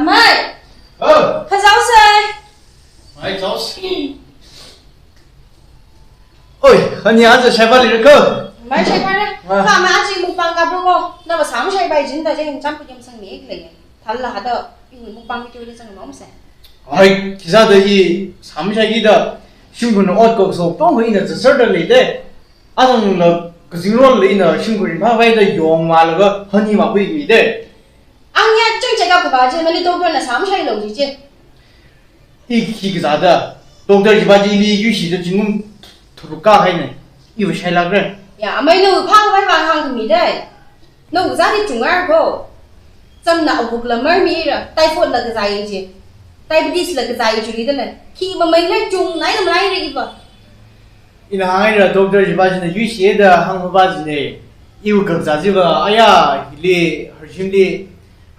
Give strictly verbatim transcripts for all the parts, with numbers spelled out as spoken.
Mai! Oh! Kazao sai! Mai, zao sai. Oi, hani aja shaipa lira ko? Mai shaipa lira. Ah. Kha mai aja mukbang kapra ko. Nava sāmashaipai jin da jeng champu yam sangmi ek lei. Thālala hada, iwui mukbang video li zangmamsa. Ai, khisāda i sāmashaiki da, shimkhurna ot kok so, tong ina zaserda lei de. Azangla kazing rol lei na shimkhur rinphāpai da yongmalaga hani makhuimi de. Ang ya chang check up kapa je, nali doctor na sāmashailu ji je. I khi kazāda, doctor jipa jili yuishida zingkum tharuk kahaina, iva shailākra. Ya, amei nawui phākhavai vang hāngkhami dai. Nawui kazāli chungar ko. Chamna awukla marmira, typhoid la kazāi ji. Diabetes la kazāi ji ridala. Khi mamei ngai chungnaina malaira iva. Ina hāngra doctor jipa jina yuishida hāngpapa jina. Iwui kakazā jiva, aya, hili, harshimli,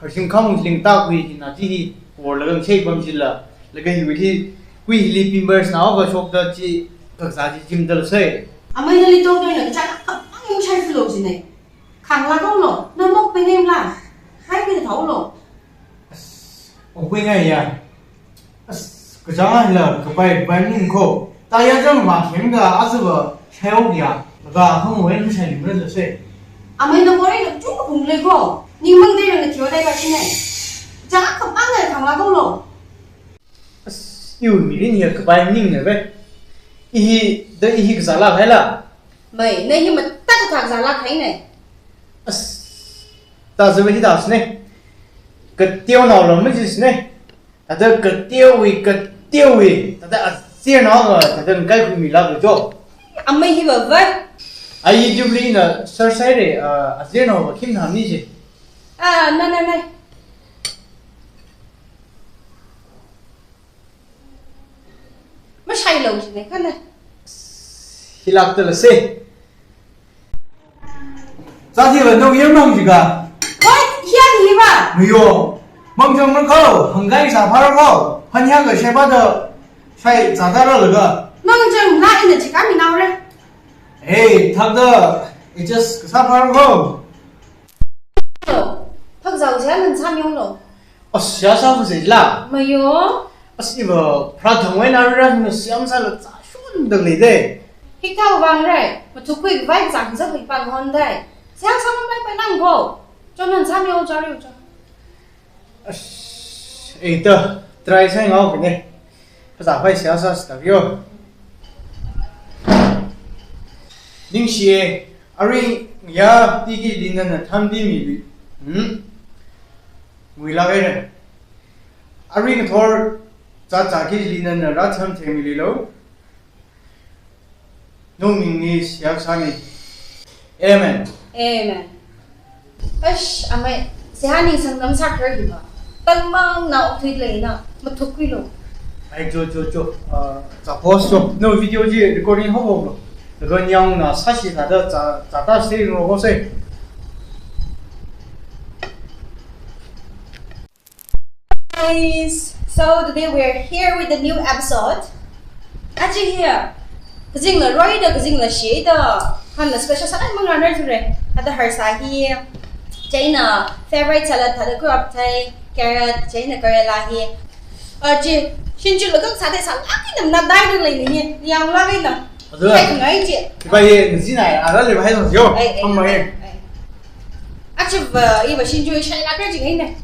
harshim khamung ling takhui hina ji hi, porlaga machei pam jila. Laga hiwui hi, kui hili pimples na va shokda ji, kakazā ji jimdal sai. Amei nali doctor na kachā kapang mashailu jina. Khanglāklu, na mokpinimla. Haipi thālu. As, okpingaiya. As, kachāngla kapai pai ning ko. Taya jang ma khem ga azuba shaiok ya. Ga hung wen shai lim ra se. Amei na kore na chu kung le ko. Ning mang de na kyo dai ba chine. Ja kapang ngai khanglāklu. As, iwui mirin hiya kapai ning ne ve. Ihi, da ihi kazālāk haila. Mai, na hi matatak kazālāk haina. As, ta zaba hi da sne. Kateonaola majisne. Tada kateowui, kateowui. Tada azirnaola, tada kaikhumilāklu jo. Amei hi va va. Ai YouTube li na search sai re, ah, azirnaova khim hāngni ji. Ah, na, na, na. Mashailu jina khana. Hilākdala se. Zati va nong yar mang jiga. Hoi, hiya ni va. Miyo. Mang jong mang ko, hanggai sa phar ko. Han hiya ga shaipa da. Shai zata ra laga. Mang jong na ina jika mi nao re. Hey, thakda. It just sa phar ko. Phakzao jia nan sam yonglu. As, siyasa fu se la. Mayo. As, iva pratang wai na ra na siyam sa la za shun dang le de. Hikau vang rai. Mathukui vai zang za hui pang hon dai. Siyasa man pai pai nang go. Cho nan sam yong cho ri cho. As, eh, to, try sai ngau ne. Phazā phai siyasa stāvyo. Ningshiye, arui ya tiki lina na thamdi mi. Hmm? Nguila ere. Arui ngathor za za ki lina na ra tham themili lo. Nungning ni siyak sani. Amen. Amen. Ash, amai, sihani sangdam sakar hiba. Tangmang na okthui leina, mathukui lo. Ai, jo, jo, jo. Ah, suppose jo. No video ji recording ho ho lo. Laga nyang na sashi thada za, za ta stay ro ho se. Guys, so today we're here with a new episode. Aji hiya, kazingla roida, kazingla shida, hanla special sāda mang rānrai ture. Ada harsa hi, chieina favorite salad thada kuap thai, carrot, chieina karela hi. Aji, shinju laga sāda sālaki nam na dai dang lei ni, yang la lei na. Aduh. Hai ngai ji. Iba ye, nzi nai, ada le bahai song jo. Ai, ai, Amma ye. Ai. Achi ba, iba shinju shai la kar jing ne.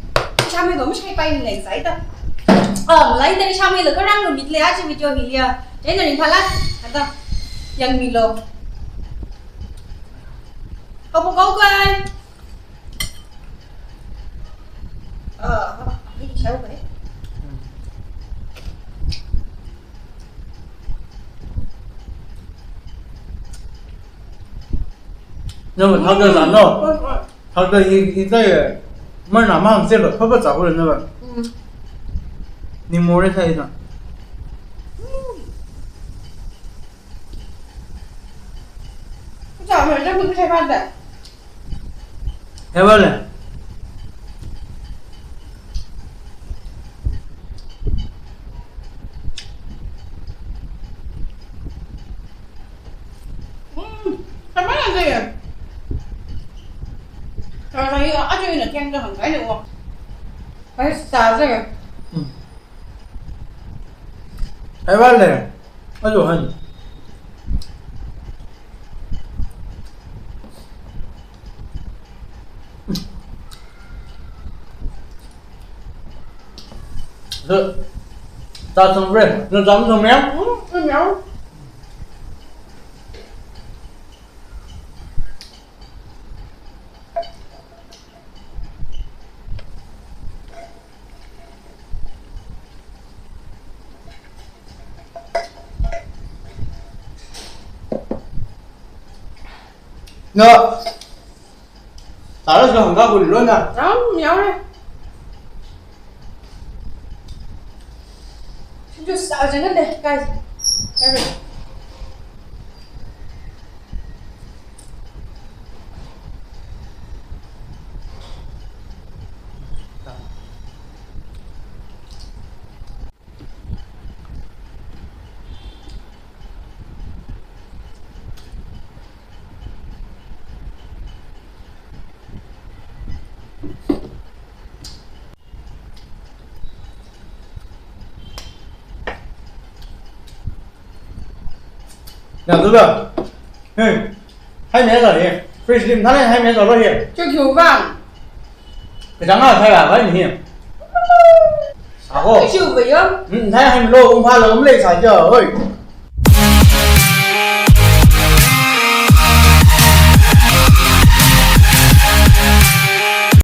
Shamei ba mashaipai ne zai ta. Um, lai ta shamei la karang lo mit le achi video hi ya. Jai na ring phala. Ada. Yang mi lo. Kau pun kau kan. Ah, apa? Ini siapa, eh? Nava thakda zan no? Thakda i, i zai, marna mang se lo, papa za hu na ba. Mm. Ni more sai na. Mm. Za mo, za mo sai ba da. Heba le. Hmm, sama aja ya. Kalau saya aja ini yang dah hangkai ni wah. Ai, sāzai. Hmm. Ai, vale. Ajo han. Sā, sāchang re. Na chang chang mei? Hmm, mei. Na, sāra sāra hāngkahai lona. Ang, yaore. Shinju sāzangda, guys. Yaore. Nang tu ba? Hmm. Hai mei sa ni. Fresh lim thane hai mei sa lo hi. Chu chu bang. Kachang a thai a kai ni hi. Sa ko. Chu ba yo. Hmm, thai hai lo um pha lo um le sa jo. Oi.